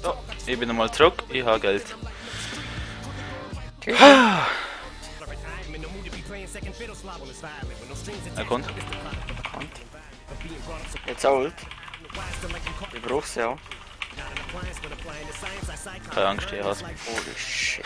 So, ich bin nochmal zurück, ich habe Geld. Er kommt. Jetzt auch alt. Ich brauch's ja auch. Keine Angst, ich hasse. Holy shit.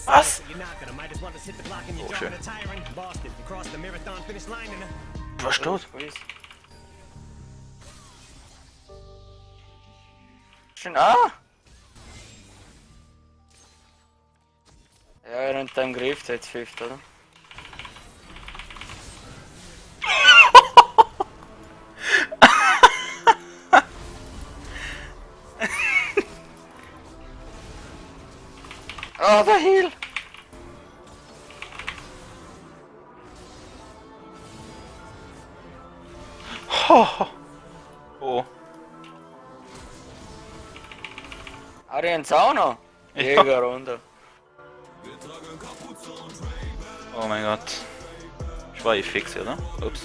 Was? Oh, schön. Was steht? Schön, ah! Ja, er hat den Griff, jetzt 5, oder? Oh, der Heal! Oh. Arians auch noch? Jägerrunde. Oh mein Gott. Ich war fix, oder? Ups.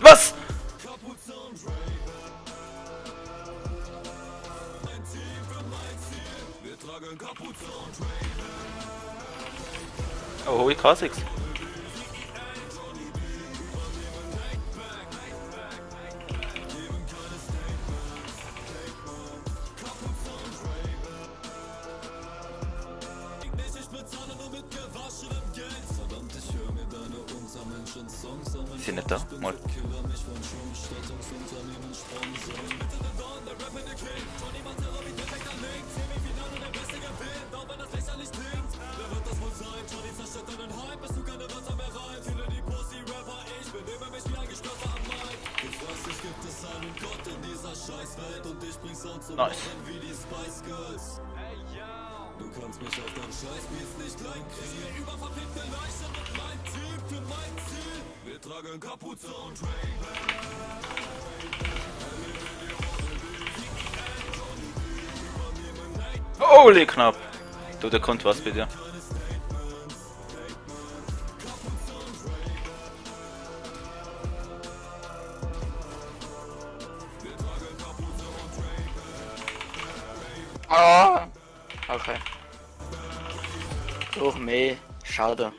Was? Oh, hol ich K6. Ist sie nicht da? Mal. Nice. Du kannst mich auf deinem Scheißbild nicht klein kriegen. Über verfickte Leichen mit meinem Team für mein Ziel. Wir tragen Kapuze und Holy knapp. Du, der kommt was bei dir. Oh! Okay. Durch mehr. Schade.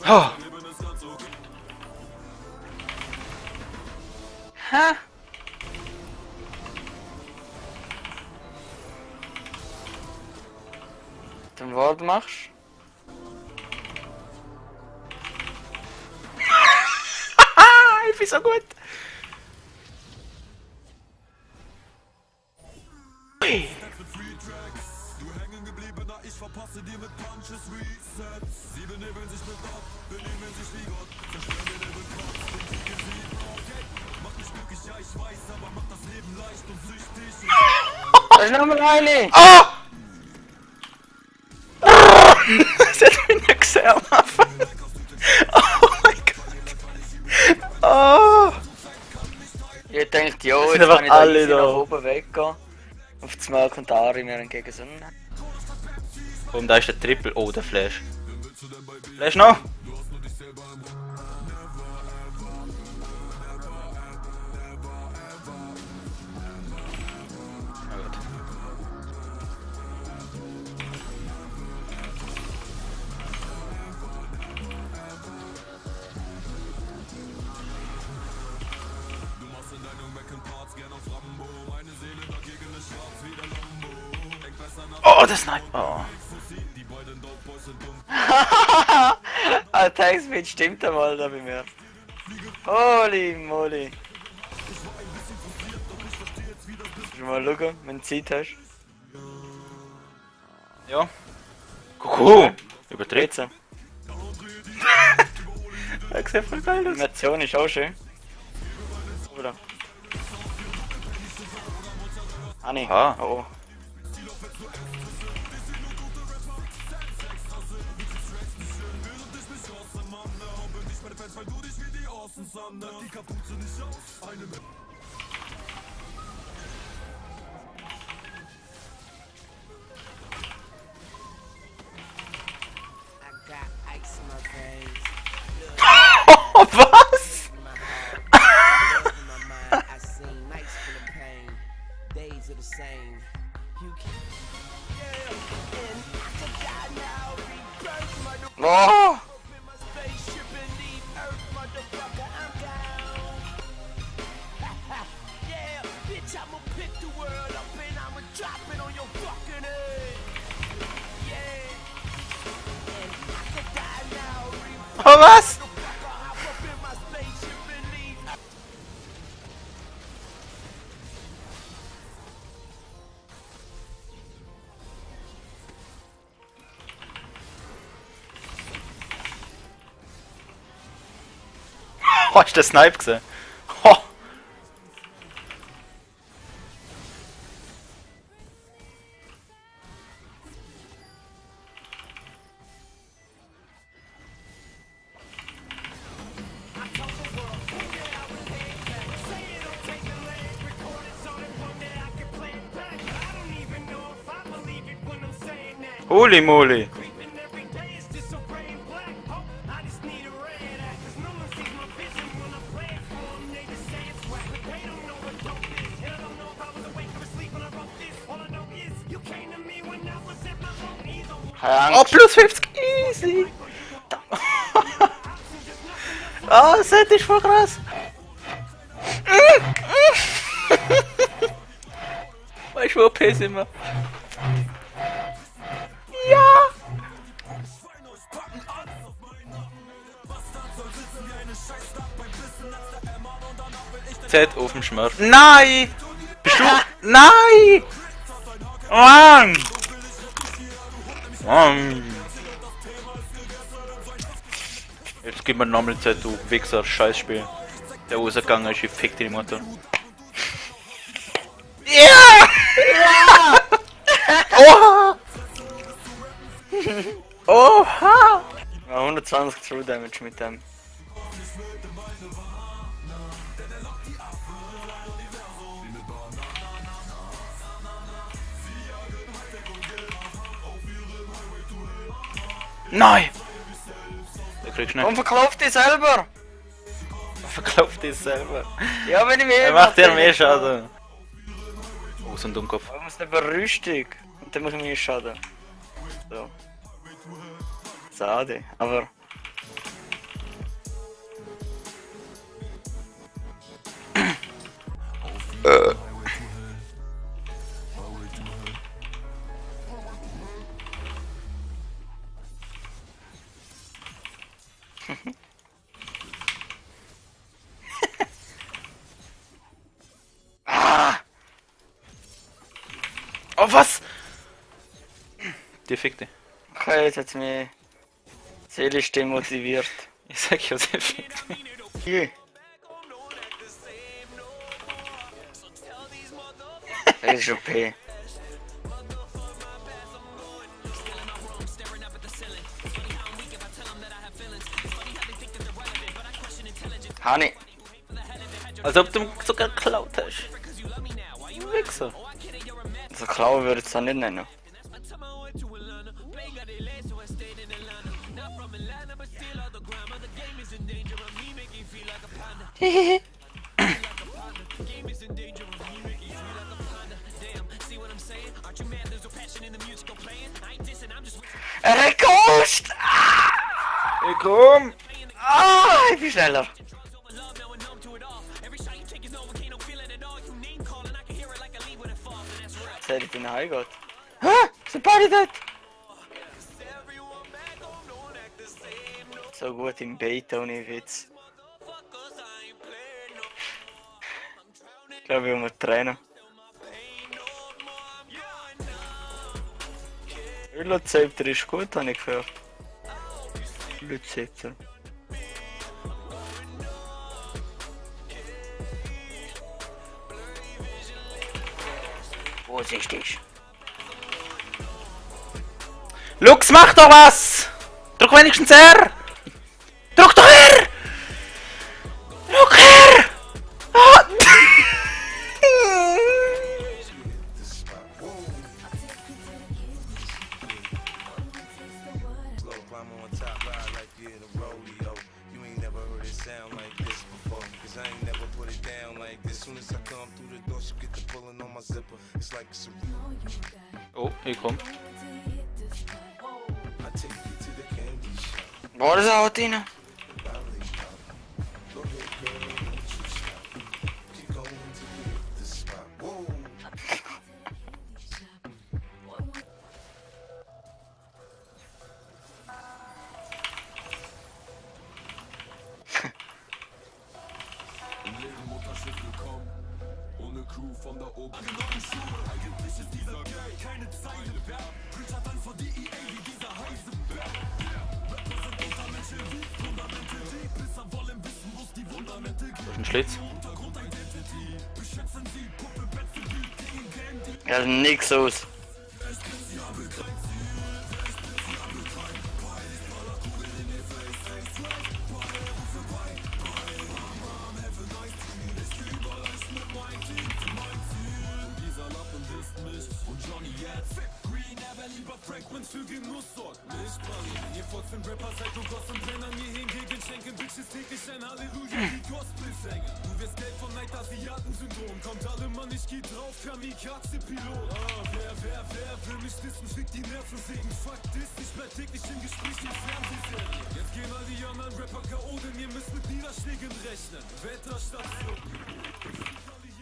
Oh. Hä? Dann was machst Ich bin so gut. Ich verpasse dir mit Punches Resets. Sie benebeln sich mit Gott, benehmen sich wie Gott. Zerstören den Kopf, den Krieg sie. Okay, macht mich glücklich, ja ich weiß, aber macht das Leben leicht und süchtig. du? Da ist nochmal eine! Oh! Das hat mich nicht gesehen am Anfang. Oh mein Gott. Oh! Ich dachte, ja, Das sind jetzt einfach kann ich da alle easy da. nach oben weggehen. Auf das Mal kommt Ari mir entgegen so. Und da ist der Triple. Oh, der Flash. Flash noch! Na gut. Oh, der Sniper! Oh. Attack-Speed stimmt einmal da bei mir. Holy moly. Schon mal schauen, wenn du Zeit hast. Ja. Kuckuck! Übertritt. Jetzt. Das sieht voll geil Die aus. Animation ist auch schön. Oder? Hani. Ah. Oh. I got ice in my veins. Oh, was? In my heart, in my mind, I seen nights full of pain. Days are the same. You can yeah, and I could die now, rebirth, Oh! open my spaceship and leave Earth, motherfucker, I'm down. Yeah, bitch, I'ma pick the world up and I'ma drop it on your fucking head. Yeah, and I could die now, rebirth. Oh, was? Oh, hast du den Snipe gesehen? Oh. Holy moly! Keine Oh, Angst. plus 50! Easy! Oh, das ist voll krass! Weißt du, wo OP sind wir? Ja! Z auf dem Schmerz. Nein! Bist du? Nein! Mann! Mann! Jetzt gib mir nochmal Z, du Wichser, Scheißspiel. Der rausgegangen ist, ich fick die Mutter. Ja! Ja! Oha! Oha! Ja, 120 True Damage mit dem. Nein! Der kriegst du Und nicht. verkauft dich selber! Verkauft dich selber. Ja, wenn ich will. Er macht dir mehr Schaden. Oh, so ein Dummkopf. Ich muss nicht berüstig. Und dann mache ich mehr Schaden. So. Schade, aber. Ah! Oh, was? Die fick dich. Okay, jetzt hat's mich seelisch demotiviert. Ich sag ja, sie fickt dich. Hier. Das ist OP. Hani, Als ob du sogar geklaut hast. Wichser. so klauen würde ich es dann nicht nennen. Rekord! Ich komm! Ah, ich bin schneller. Jetzt hätte ich bin heimgegangen. Hä? Sind beide dort? So gut im Beta, ohne Witz. Ich glaube, ich muss trainen. Ölozepter ist gut, habe ich gehört. Ölozepter. Vorsichtig. Lux, mach doch was! Druck wenigstens R! Druck doch R! Druck R! Ah. Slow climb on top, ride like you in a rodeo. You ain't never heard it sound like this before. Cause I ain't never put it down like this. Soon as I come through the door, she get the pulling on my zipper. It's like it's a Oh, hier kommt. I take you to the candy shop. Wo ist er haut rein? Go ahead, girl, don't you stop. Keep going till you hit the spot. Whoa. Im leeren Mutterschiff willkommen, ohne Crew von da oben. Neuen Schuhe, eigentlich ist dieser Gay keine Zeile wert. Richard dann vor DEA wie dieser Heisenberg. Rapper sind Untermenschen wie Fundamente. Die Pisser wollen wissen, wo's die Wundamente gibt. Das ist ein Schlitz. Untergrund-Identity, beschätzen sie Puppe, Betze, Beat, gegen Game, die Ja, nix aus. dieser Lappen wisst mich und Johnny jetzt. Green, aber lieber Fragments für Genuss sorgt. Nicht Berlin, ihr folgt den Rapper, seid du Gossen, wenn an mir hingegen schenken Bitches täglich ein Halleluja, die Gospel-Sänger. Du wirst Geld von Neid-Asiaten-Syndrom, kommt alle Mann, ich geh drauf, Kamikaze-Pilot. Wer will mich dissen, fick die Nerven, wegen Fakt ist, ich bleib täglich im Gespräch in Fernsehserien. Jetzt gehen all die anderen Rapper K.O., denn ihr müsst mit Niederschlägen rechnen. Wetterstation.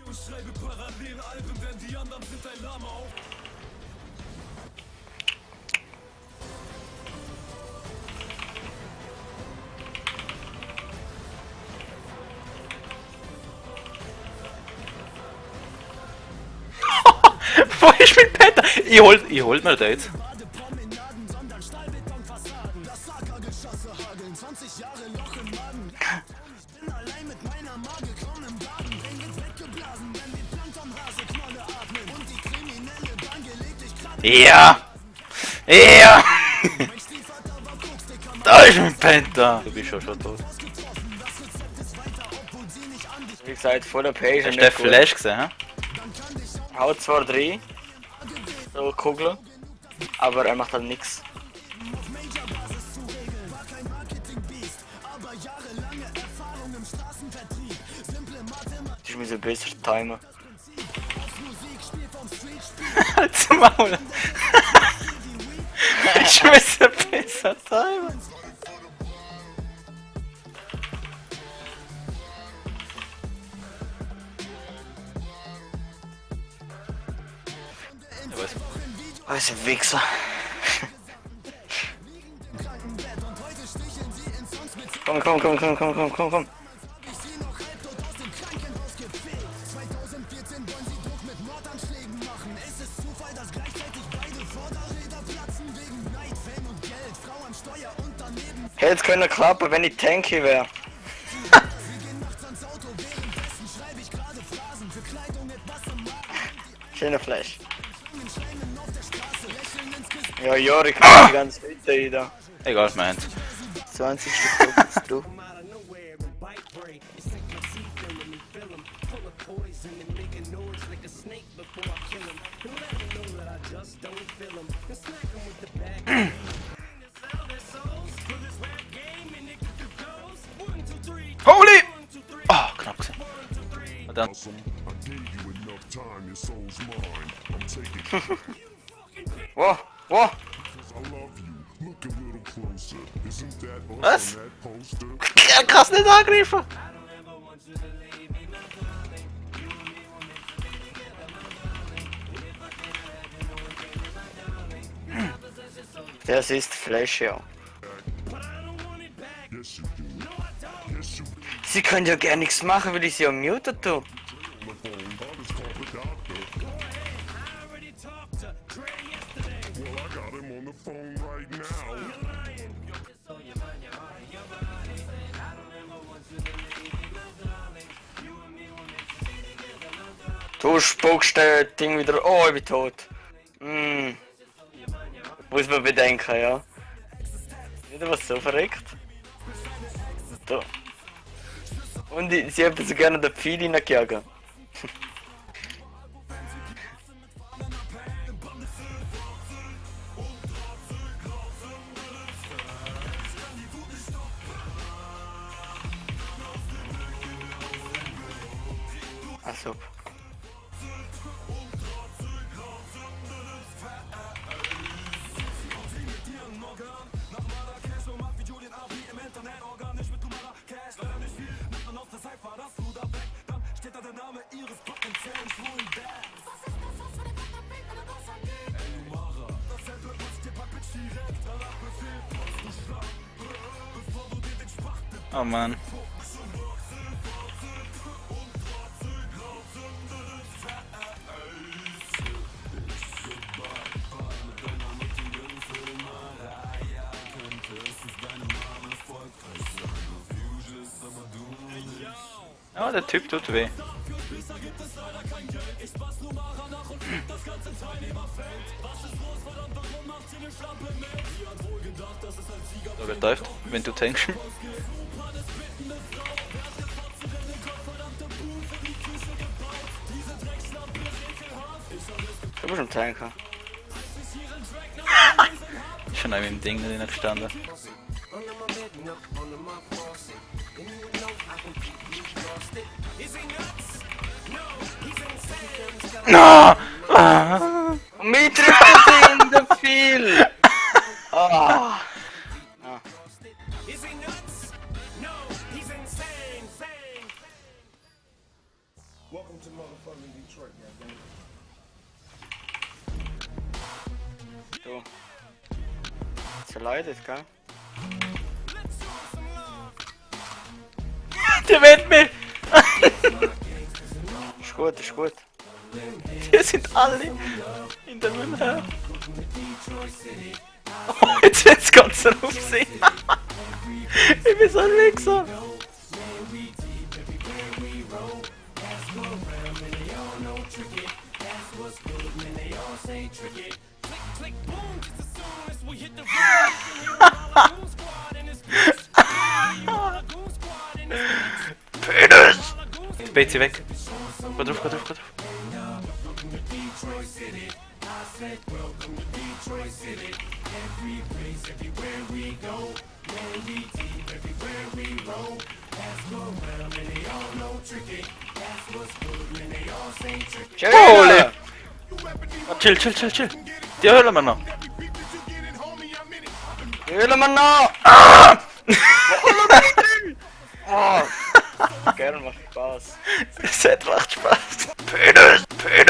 Und schreibe parallel Alben, denn die anderen sind ein Lama auf. Wo ist mein Peter? Ich holt mir den jetzt. Ja! Ja! Da ist mein Penta! Du bist ja schon tot. Wie gesagt, vor der Page. Hast du den Flash gesehen, hä? Haut zwar 3. So Kugeln. Aber er macht halt nix. Ich muss ein besser timen. Halt's Maul! Ich muss ein besser timen! Ja, was? Was ein Wichser. Komm. Hätte es können klappen, wenn ich tanky wäre. Schöner Flash. Ja, Jorik, die ganze Hütte wieder. Egal, mein Hand. 20 Stück bist du. Holy! Oh, knapp gesehen. Und dann. I gave you enough time, your soul's mine. I'm taking Wow. I love you. Look a little closer. Isn't that us Was? on that poster? Er kann nicht angreifen! Das ist Flash, ja. Yes, you do. Yes, you do. Sie können ja gar nichts machen, weil ich sie am Mute tue. On the phone. I'll just call the doctor. Well, I got him on the phone right now. Du spuckst das Ding wieder. Oh, ich bin tot. Muss man bedenken, ja. Wieder was so verreckt. Da. Und sie haben so gerne den Pfeil hineingejagen. Ah, super. Oh Mann. Ja, der Typ tut weh. So getauft, wenn du tankst. Du musst im Tanker. Schon einmal im Ding drin gestanden. Under my bed, and up under my faucet. And you would know I completely lost it. Is he nuts? No, he's insane. No! Ah. Mir trifft in den Pfeil! Ah. Is he nuts? No, he's insane. Welcome to motherfucking Detroit, goddamn. Du. Zerleidet, gell? Der wendet mich! Ist gut, ist gut. Wir sind alle in der Müllhöhe. Oh, jetzt wird's ganz aufsehen. Ich bin so ein Wichser. Penis! PC weg. Geh drauf, geh drauf, geh drauf. Holy! Chill, chill, chill, chill. Die hören wir noch. Hören wir noch! Oh. Gerne macht Spaß. Es hat recht Spaß. Penis! Penis!